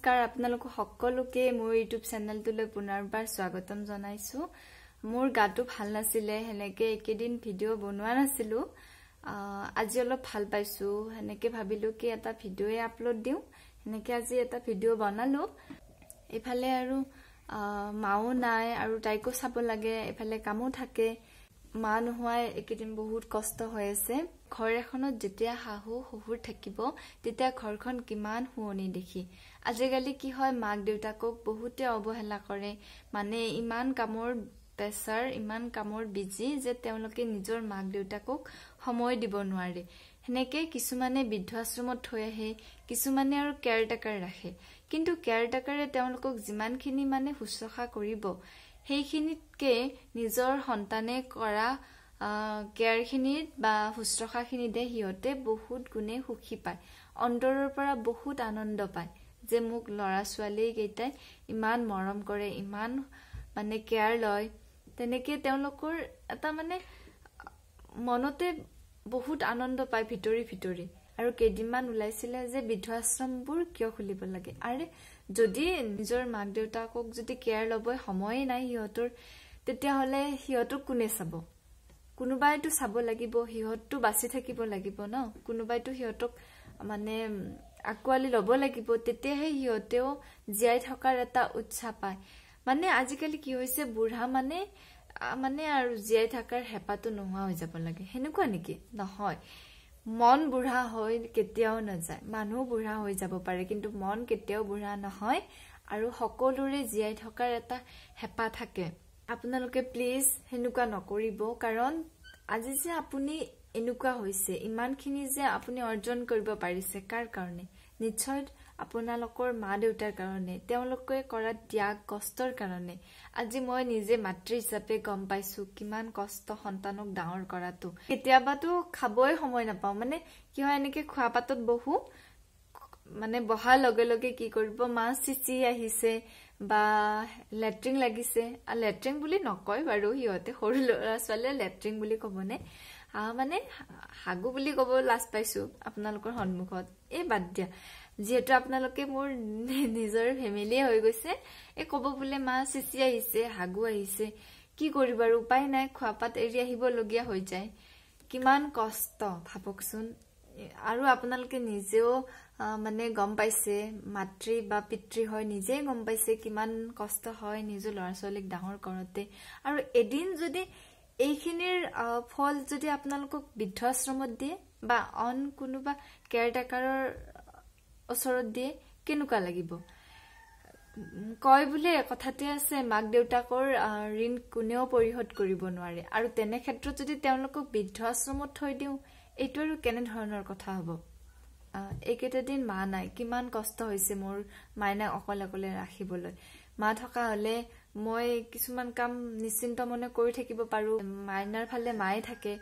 নমস্কাৰ আপোনালোক সকলোকে মোৰ ইউটিউব চেনেলটোলৈ পুনৰবাৰ স্বাগতম জনাইছো। মোৰ গাটো ভাল নাছিলে, হেনেকে একেদিন ভিডিঅ' বনোৱা নাছিলো। আজি অলপ ভাল পাইছো, হেনেকে ভাবিলো কি এটা ভিডিঅ'য়ে আপলোড দিওঁ, হেনেকে আজি এটা ভিডিঅ' বনালো। এইফালে আৰু মাও নাই আৰু তাইকো চাব লাগে, এইফালে কামো থাকে। মা নোহোৱাই এইকেইদিন বহুত কষ্ট হৈ আছে। ঘৰ এখনত যেতিয়া শাহু শহুৰ থাকিব তেতিয়া ঘৰখন কিমান শুৱনি দেখি। আজিকালি কি হয়, মাক দেউতাকক বহুতে অৱহেলা কৰে, মানে ইমান কামৰ প্ৰেছাৰ, ইমান কামৰ বিজি যে তেওঁলোকে নিজৰ মাক দেউতাকক সময় দিব নোৱাৰে। সেনেকে কিছুমানে বৃদ্ধাশ্ৰমত থৈ আহে, কিছুমানে আৰু কেয়াৰটেকাৰ ৰাখে। কিন্তু কেয়াৰটেকাৰে তেওঁলোকক যিমানখিনি মানে শুশ্ৰূষা কৰিব, সেইখিনিতকে নিজৰ সন্তানে কৰা কেয়াৰখিনিত বা শুশ্ৰূষাখিনিতে সিহঁতে বহুত গুণে সুখী পায়, অন্তৰৰ পৰা বহুত আনন্দ পায় যে মোক ল'ৰা ছোৱালীকেইটাই ইমান মৰম কৰে, ইমান মানে কেয়াৰ লয়। তেনেকে তেওঁলোকৰ এটা মানে মনতে বহুত আনন্দ পায় ভিতৰি ভিতৰি। আৰু কেইদিনমান ওলাইছিলে যে বৃদ্ধাশ্ৰমবোৰ কিয় খুলিব লাগে, আৰে যদি নিজৰ মাক দেউতাকক যদি কেয়াৰ ল'বই সময়ে নাই সিহঁতৰ, তেতিয়াহ'লে সিহঁতক কোনে চাব? কোনোবাইতো চাব লাগিব, সিহঁতটো বাচি থাকিব লাগিব ন, কোনোবাইতো সিহঁতক মানে আঁকোৱালি ল'ব লাগিব, তেতিয়াহে সিহঁতেও জীয়াই থকাৰ এটা উৎসাহ পায়। মানে আজিকালি কি হৈছে, বুঢ়া মানে মানে আৰু জীয়াই থকাৰ হেঁপাহটো নোহোৱা হৈ যাব লাগে, সেনেকুৱা নেকি? নহয়, মন বুঢ়া হৈ কেতিয়াও নাযায়। মানুহ বুঢ়া হৈ যাব পাৰে কিন্তু মন কেতিয়াও বুঢ়া নহয়, আৰু সকলোৰে জীয়াই থকাৰ এটা হেঁপাহ থাকে। আপোনালোকে প্লিজ সেনেকুৱা নকৰিব, কাৰণ আজি যে আপুনি এনেকুৱা হৈছে, ইমানখিনি যে আপুনি অৰ্জন কৰিব পাৰিছে, কাৰ কাৰণে? নিশ্চয় আপোনালোকৰ মা দেউতাৰ কাৰণে, তেওঁলোকে কৰা ত্যাগ কষ্টৰ কাৰণে। আজি মই নিজে মাতৃ হিচাপে গম পাইছো কিমান কষ্ট সন্তানক ডাঙৰ কৰাটো। কেতিয়াবাতো খাবই সময় নাপাওঁ, মানে কি হয়, এনেকে খোৱা পাতত বহো, মানে বহাৰ লগে লগে কি কৰিব, মা চিচি আহিছে বা লেট্ৰিন লাগিছে। লেট্ৰিন বুলি নকয় বাৰু সিহঁতে, সৰু ল'ৰা ছোৱালীয়ে লেট্ৰিন বুলি ক'বনে, মানে হাগু বুলি ক'ব লাজ পাইছো আপোনালোকৰ সন্মুখত। এই বাদ দিয়া, যিহেতু আপোনালোকে মোৰ নিজৰ ফেমিলিয়ে হৈ গৈছে, এই ক'ব বোলে মা চিচি আহিছে, হাগু আহিছে, কি কৰিব আৰু উপায় নাই, খোৱা পাত এৰি আহিবলগীয়া হৈ যায়। কিমান কষ্ট ভাবকচোন। আৰু আপোনালোকে নিজেও মানে গম পাইছে, মাতৃ বা পিতৃ হয় নিজেই গম পাইছে কিমান কষ্ট হয় নিজৰ ল'ৰা ছোৱালীক ডাঙৰ কৰোঁতে। আৰু এদিন যদি এইখিনিৰ ফল যদি আপোনালোকক বৃদ্ধাশ্ৰমত দিয়ে বা অন কোনোবা কেয়াৰটেকাৰৰ ওচৰত দিয়ে, কেনেকুৱা লাগিব? কয় বোলে কথাতে আছে, মাক দেউতাকৰ ঋণ কোনেও পৰিশোধ কৰিব নোৱাৰে। আৰু তেনে ক্ষেত্ৰত যদি তেওঁলোকক বৃদ্ধ আশ্ৰমত থৈ দিওঁ, এইটো আৰু কেনেধৰণৰ কথা হ'ব? এইকেইটা দিন মা নাই, কিমান কষ্ট হৈছে মোৰ মাইনাক অকলে অকলে ৰাখিবলৈ। মা থকা হ'লে মই কিছুমান কাম নিশ্চিন্ত মনে কৰি থাকিব পাৰো, মাইনাৰ ফালে মায়ে থাকে।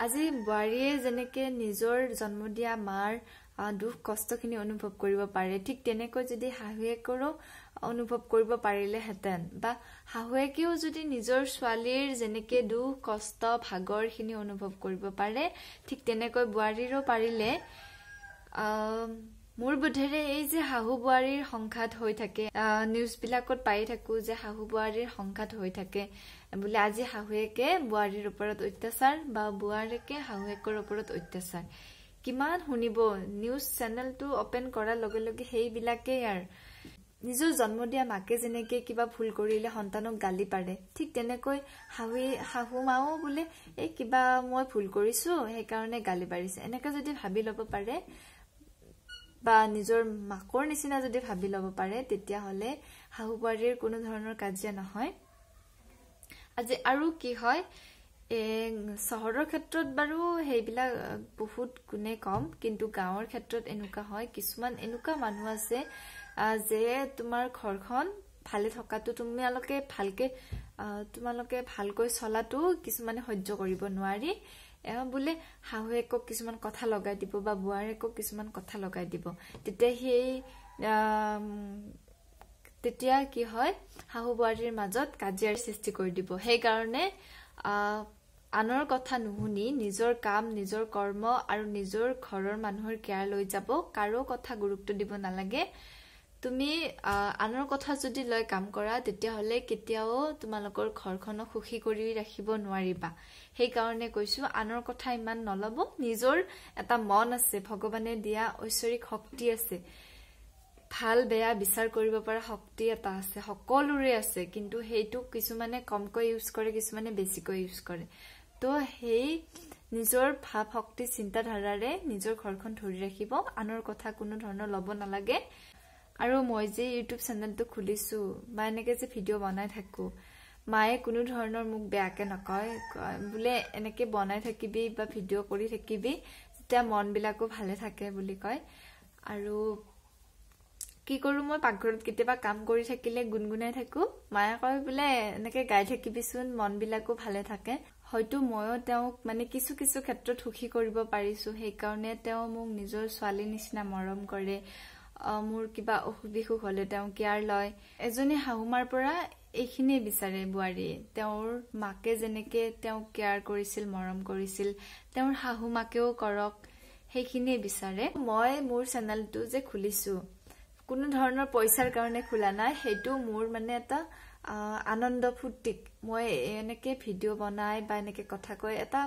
আজি বোৱাৰীয়ে যেনেকে নিজৰ জন্ম দিয়া মাৰ দুখ কষ্টখিনি অনুভৱ কৰিব পাৰে, ঠিক তেনেকৈ যদি শাহুৱেকৰো অনুভৱ কৰিব পাৰিলেহেঁতেন, বা শাহুৱেকেও যদি নিজৰ ছোৱালীৰ যেনেকে দুখ কষ্ট ভাগৰখিনি অনুভৱ কৰিব পাৰে, ঠিক তেনেকৈ বোৱাৰীৰো পাৰিলে, মোৰ বোধেৰে এই যে শাহু বোৱাৰীৰ সংঘাত হৈ থাকে, নিউজবিলাকত পাই থাকো যে শাহু বোৱাৰীৰ সংঘাত হৈ থাকে বোলে, আজি শাহুৱেকে বোৱাৰীৰ ওপৰত অত্যাচাৰ বা বোৱাৰীকে শাহুৱেকৰ ওপৰত অত্যাচাৰ, কিমান শুনিব। নিউজ চেনেলটো অপেন কৰাৰ লগে লগে সেইবিলাকেই। আৰু নিজৰ জন্ম দিয়া মাকে যেনেকে কিবা ভুল কৰিলে সন্তানক গালি পাৰে, ঠিক তেনেকৈ শাহু মাও বোলে এই কিবা মই ভুল কৰিছো সেইকাৰণে গালি পাৰিছে, এনেকে যদি ভাবি ল'ব পাৰে বা নিজৰ মাকৰ নিচিনা যদি ভাবি ল'ব পাৰে, তেতিয়াহ'লে শাহু বোৱাৰীৰ কোনো ধৰণৰ কাজিয়া নহয়। আজি আৰু কি হয়, চহৰৰ ক্ষেত্ৰত বাৰু সেইবিলাক বহুত গুণে কম, কিন্তু গাঁৱৰ ক্ষেত্ৰত এনেকুৱা হয়, কিছুমান এনেকুৱা মানুহ আছে যে তোমাৰ ঘৰখন ভালে থকাটো, তোমালোকে ভালকৈ চলাটো কিছুমানে সহ্য কৰিব নোৱাৰি, বোলে শাহুৱেকক কিছুমান কথা লগাই দিব বা বোৱাৰীয়েকক কিছুমান কথা লগাই দিব, তেতিয়া সেই তেতিয়া কি হয়, শাহু বোৱাৰীৰ মাজত কাজিয়াৰ সৃষ্টি কৰি দিব। সেইকাৰণে আনৰ কথা নুশুনি নিজৰ কাম, নিজৰ কৰ্ম আৰু নিজৰ ঘৰৰ মানুহৰ কেয়াৰ লৈ যাব, কাৰো কথা গুৰুত্ব দিব নালাগে। তুমি আনৰ কথা যদি লৈ কাম কৰা তেতিয়াহ'লে কেতিয়াও তোমালোকৰ ঘৰখনক সুখী কৰি ৰাখিব নোৱাৰিবা। সেইকাৰণে কৈছোঁ আনৰ কথা ইমান নল'ব। নিজৰ এটা মন আছে, ভগৱানে দিয়া ঐশ্বৰিক শক্তি আছে, ভাল বেয়া বিচাৰ কৰিব পৰা শক্তি এটা আছে, সকলোৰে আছে। কিন্তু সেইটো কিছুমানে কমকৈ ইউজ কৰে, কিছুমানে বেছিকৈ ইউজ কৰে। তো সেই নিজৰ ভাৱ শক্তি চিন্তাধাৰাৰে নিজৰ ঘৰখন ধৰি ৰাখিব, আনৰ কথা কোনো ধৰণৰ ল'ব নালাগে। আৰু মই যে ইউটিউব চেনেলটো খুলিছোঁ বা এনেকৈ যে ভিডিঅ' বনাই থাকোঁ, মায়ে কোনো ধৰণৰ মোক বেয়াকৈ নকয়, বোলে এনেকৈ বনাই থাকিবি বা ভিডিঅ' কৰি থাকিবি, তেতিয়া মনবিলাকো ভালে থাকে বুলি কয়। আৰু কি কৰোঁ, মই পাকঘৰত কেতিয়াবা কাম কৰি থাকিলে গুণগুণাই থাকোঁ, মায়ে কয় বোলে এনেকৈ গাই থাকিবিচোন, মনবিলাকো ভালে থাকে। হয়তো ময়ো তেওঁক মানে কিছু কিছু ক্ষেত্ৰত সুখী কৰিব পাৰিছোঁ, সেইকাৰণে তেওঁ মোক নিজৰ ছোৱালীৰ নিচিনা মৰম কৰে। মোৰ কিবা অসুখ বিসুখ হ'লে তেওঁ কেয়াৰ লয়। এজনী শাহুমাৰ পৰা এইখিনিয়ে বিচাৰে বোৱাৰীয়ে। তেওঁৰ মাকে যেনেকৈ তেওঁক কেয়াৰ কৰিছিল, মৰম কৰিছিল, তেওঁৰ শাহু মাকেও কৰক, সেইখিনিয়ে বিচাৰে। মই মোৰ চেনেলটো যে খুলিছোঁ, কোনো ধৰণৰ পইচাৰ কাৰণে খোলা নাই, সেইটো মোৰ মানে এটা আনন্দ ফূৰ্তিক। মই এনেকৈ ভিডিঅ' বনাই বা এনেকৈ কথা কৈ এটা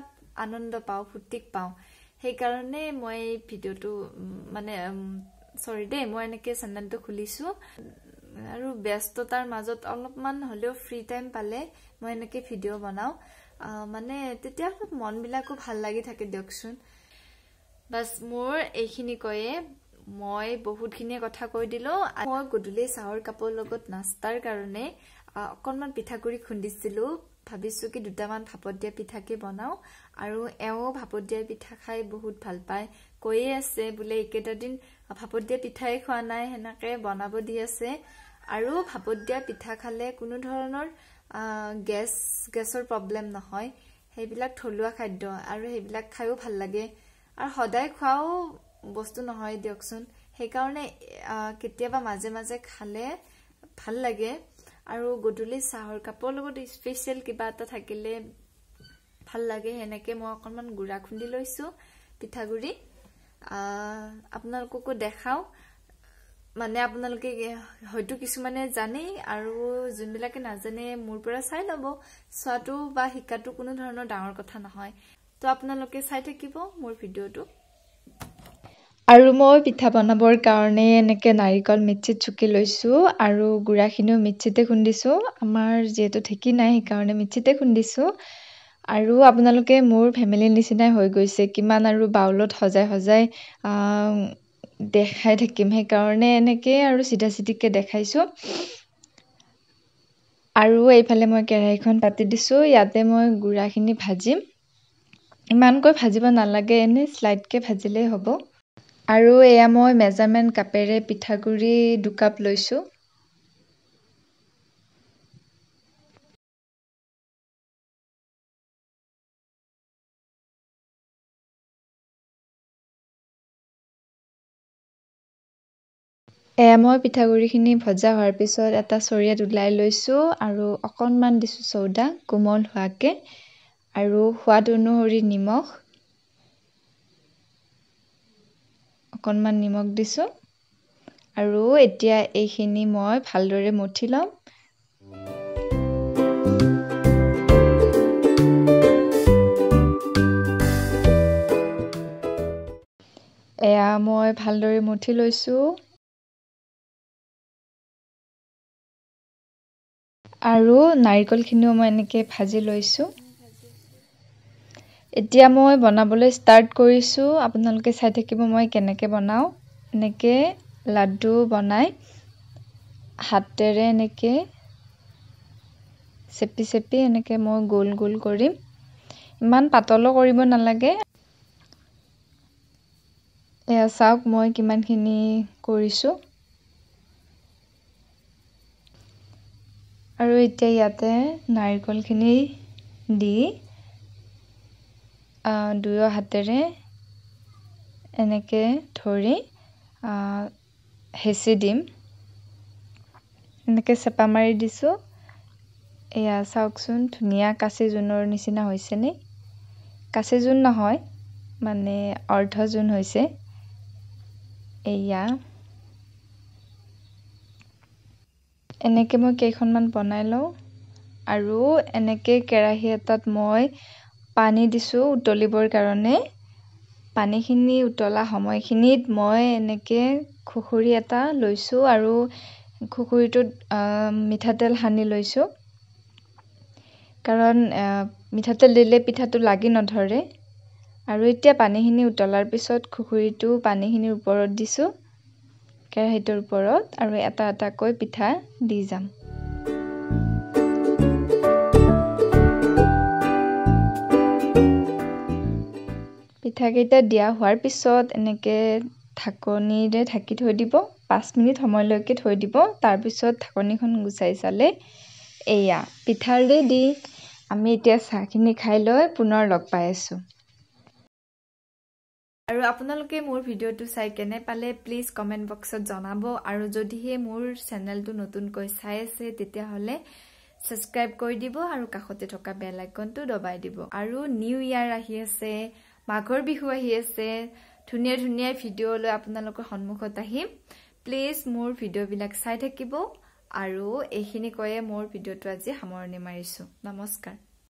আনন্দ পাওঁ, ফূৰ্তিক পাওঁ, সেইকাৰণে মই এই ভিডিঅ'টো মানে চৰি দেই, মই এনেকৈ চেনেলটো খুলিছোঁ। আৰু ব্যস্ততাৰ মাজত অলপমান হ'লেও ফ্ৰী টাইম পালে মই এনেকৈ ভিডিঅ' বনাওঁ, মানে তেতিয়া অলপ মনবিলাকো ভাল লাগি থাকে দিয়কচোন। বাছ মোৰ এইখিনি কৈয়ে মই বহুতখিনিয়ে কথা কৈ দিলোঁ। মই গধূলি চাহৰ কাপৰ লগত নাস্তাৰ কাৰণে অকণমান পিঠাগুড়ি খুন্দিছিলোঁ। ভাবিছোঁ কি দুটামান ভাপত দিয়া পিঠাকে বনাওঁ। আৰু এওঁ ভাপত দিয়া পিঠা খাই বহুত ভাল পায়, কৈয়ে আছে বোলে এইকেইটা দিন ভাপত দিয়া পিঠাই খোৱা নাই, সেনেকৈ বনাব দি আছে। আৰু ভাপত দিয়া পিঠা খালে কোনো ধৰণৰ গেছৰ প্ৰব্লেম নহয়, সেইবিলাক থলুৱা খাদ্য আৰু সেইবিলাক খায়ো ভাল লাগে। আৰু সদায় খোৱাও বস্তু নহয় দিয়কচোন, সেইকাৰণে কেতিয়াবা মাজে মাজে খালে ভাল লাগে। আৰু গধূলি চাহৰ কাপৰ লগত স্পেচিয়েল কিবা এটা থাকিলে ভাল লাগে। সেনেকৈ মই অকণমান গুড়া খুন্দি লৈছোঁ পিঠাগুড়ি, আপোনালোককো দেখাওঁ। মানে আপোনালোকে হয়তো কিছুমানে জানেই, আৰু যোনবিলাকে নাজানে মোৰ পৰা চাই ল'ব। চোৱাটো বা শিকাটো কোনো ধৰণৰ ডাঙৰ কথা নহয়। তো আপোনালোকে চাই থাকিব মোৰ ভিডিঅ'টো। আৰু মই পিঠা বনাবৰ কাৰণে এনেকৈ নাৰিকল মিক্সিত চুকি লৈছোঁ আৰু গুড়াখিনিও মিক্সিতে খুন্দিছোঁ। আমাৰ যিহেতু ঢেঁকী নাই, সেইকাৰণে মিক্সিতে খুন্দিছোঁ। আৰু আপোনালোকে মোৰ ফেমিলিৰ নিচিনাই হৈ গৈছে, কিমান আৰু বাউলত সজাই সজাই দেখাই থাকিম, সেইকাৰণে এনেকৈয়ে আৰু চিধা চিধিকৈ দেখাইছোঁ। আৰু এইফালে মই কেৰাহীখন পাতি দিছোঁ, ইয়াতে মই গুড়াখিনি ভাজিম। ইমানকৈ ভাজিব নালাগে, এনেই শ্লাইডকৈ ভাজিলেই হ'ব। আৰু এয়া মই মেজাৰমেণ্ট কাপেৰে পিঠাগুড়ি 2 কাপ লৈছোঁ। এয়া মই পিঠাগুড়িখিনি ভজা হোৱাৰ পিছত এটা চৰিয়াত ওলাই লৈছোঁ আৰু অকণমান দিছোঁ চৌদা কোমল হোৱাকৈ, আৰু সোৱাদ অনুসৰি নিমখ, অকণমান নিমখ দিছোঁ। আৰু এতিয়া এইখিনি মই ভালদৰে মঠি ল'ম। এয়া মই ভালদৰে মঠি লৈছোঁ। আৰু নাৰিকলখিনিও মই এনেকৈ ভাজি লৈছোঁ। এতিয়া মই বনাবলৈ ষ্টাৰ্ট কৰিছোঁ, আপোনালোকে চাই থাকিব মই কেনেকৈ বনাওঁ। এনেকৈ লাডু বনাই হাতেৰে এনেকৈ চেপি চেপি এনেকৈ মই গোল গোল কৰিম, ইমান পাতলো কৰিব নালাগে। এয়া চাওক মই কিমানখিনি কৰিছোঁ। আৰু এতিয়া ইয়াতে নাৰিকলখিনি দি দুয়ো হাতেৰে এনেকৈ ধৰি হেঁচি দিম, এনেকৈ চেপা মাৰি দিছোঁ। এয়া চাওকচোন ধুনীয়া কাঁচি জোনৰ নিচিনা হৈছেনে? কাঁচি জোন নহয়, মানে অৰ্ধ জোন হৈছে। এয়া এনেকৈ মই কেইখনমান বনাই লওঁ। আৰু এনেকৈ কেৰাহী এটাত মই পানী দিছোঁ উতলিবৰ কাৰণে। পানীখিনি উতলা সময়খিনিত মই এনেকৈ খুখুৰি এটা লৈছোঁ আৰু খুখুৰিটোত মিঠাতেল সানি লৈছোঁ, কাৰণ মিঠাতেল দিলে পিঠাটো লাগি নধৰে। আৰু এতিয়া পানীখিনি উতলাৰ পিছত খুখুৰিটো পানীখিনিৰ ওপৰত দিছোঁ, কেৰাহীটোৰ ওপৰত, আৰু এটা এটাকৈ পিঠা দি যাম। পিঠাকেইটা দিয়া হোৱাৰ পিছত এনেকৈ ঢাকনিৰে ঢাকি থৈ দিব, 5 মিনিট সময়লৈকে থৈ দিব। তাৰপিছত ঢাকনিখন গুচাই চালে এয়া পিঠা ৰেডি। আমি এতিয়া চাহখিনি খাই লৈ পুনৰ লগ পাই আছোঁ। আৰু আপোনালোকে মোৰ ভিডিঅ'টো চাই কেনে পালে প্লিজ কমেণ্ট বক্সত জনাব। আৰু যদিহে মোৰ চেনেলটো নতুনকৈ চাই আছে তেতিয়াহ'লে ছাবস্ক্ৰাইব কৰি দিব আৰু কাষতে থকা বেল আইকনটো দবাই দিব। আৰু নিউ ইয়াৰ আহি আছে, মাঘৰ বিহু আহি আছে, ধুনীয়া ধুনীয়া ভিডিঅ' লৈ আপোনালোকৰ সন্মুখত আহিম। প্লিজ মোৰ ভিডিঅ'বিলাক চাই থাকিব। আৰু এইখিনি কৈয়ে মোৰ ভিডিঅ'টো আজি সামৰণি মাৰিছোঁ। নমস্কাৰ।